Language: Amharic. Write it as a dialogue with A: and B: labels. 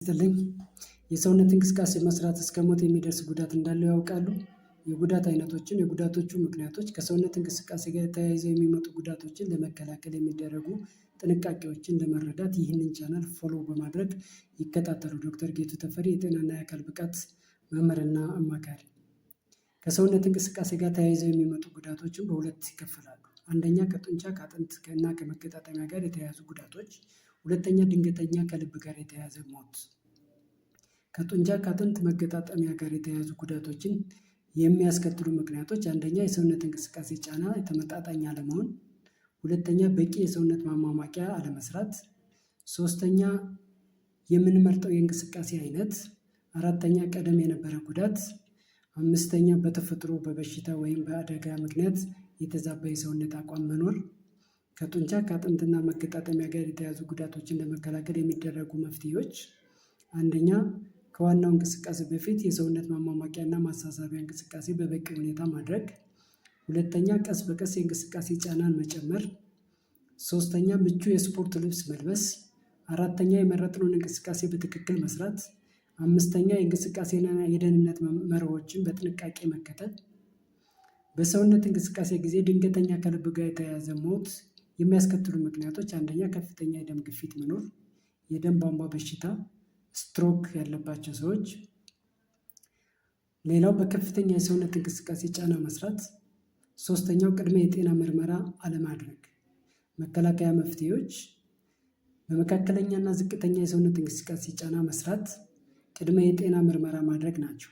A: ይስጥልኝ። የሰውነት እንቅስቃሴ መስራት እስከ ሞት የሚደርስ ጉዳት እንዳለው ያውቃሉ? የጉዳት አይነቶችን፣ የጉዳቶቹ ምክንያቶች፣ ከሰውነት እንቅስቃሴ ጋር ተያይዘው የሚመጡ ጉዳቶችን ለመከላከል የሚደረጉ ጥንቃቄዎችን ለመረዳት ይህንን channel follow በማድረግ ይከታተሉ። ዶክተር ጌቱ ተፈሪ፣ የጤናና የአካል ብቃት መምህርና አማካሪ። ከሰውነት እንቅስቃሴ ጋር ተያይዘው የሚመጡ ጉዳቶችን በሁለት ይከፈላሉ። አንደኛ፣ ከጡንቻ፣ ከአጥንት እና ከመገጣጠሚያ ጋር የተያያዙ ጉዳቶች፣ ሁለተኛ፣ ድንገተኛ ከልብ ጋር የተያያዘ ሞት። ከጡንቻ፣ ከአጥንት መገጣጠሚያ ጋር የተያያዙ ጉዳቶችን የሚያስከትሉ ምክንያቶች አንደኛ፣ የሰውነት እንቅስቃሴ ጫና ተመጣጣኝ አለመሆን፣ ሁለተኛ፣ በቂ የሰውነት ማሟሟቂያ አለመስራት፣ ሶስተኛ፣ የምንመርጠው የእንቅስቃሴ አይነት፣ አራተኛ፣ ቀደም የነበረ ጉዳት፣ አምስተኛ፣ በተፈጥሮ፣ በበሽታ ወይም በአደጋ ምክንያት የተዛባ የሰውነት አቋም መኖር። ከጡንቻ፣ ከአጥንትና መገጣጠሚያ ጋር የተያያዙ ጉዳቶችን ለመከላከል የሚደረጉ መፍትሄዎች አንደኛ፣ ከዋናው እንቅስቃሴ በፊት የሰውነት ማሟሟቂያና ማሳሳቢያ እንቅስቃሴ በበቂ ሁኔታ ማድረግ። ሁለተኛ፣ ቀስ በቀስ የእንቅስቃሴ ጫናን መጨመር። ሶስተኛ፣ ምቹ የስፖርት ልብስ መልበስ። አራተኛ፣ የመረጥነውን እንቅስቃሴ በትክክል መስራት። አምስተኛ፣ የእንቅስቃሴና የደህንነት መርሆችን በጥንቃቄ መከተል። በሰውነት እንቅስቃሴ ጊዜ ድንገተኛ ከልብ ጋር የተያያዘ ሞት የሚያስከትሉ ምክንያቶች አንደኛ፣ ከፍተኛ የደም ግፊት መኖር፣ የደም ቧንቧ በሽታ፣ ስትሮክ ያለባቸው ሰዎች። ሌላው በከፍተኛ የሰውነት እንቅስቃሴ ጫና መስራት። ሶስተኛው ቅድመ የጤና ምርመራ አለማድረግ። መከላከያ መፍትሄዎች በመካከለኛና ዝቅተኛ የሰውነት እንቅስቃሴ ጫና መስራት፣ ቅድመ የጤና ምርመራ ማድረግ ናቸው።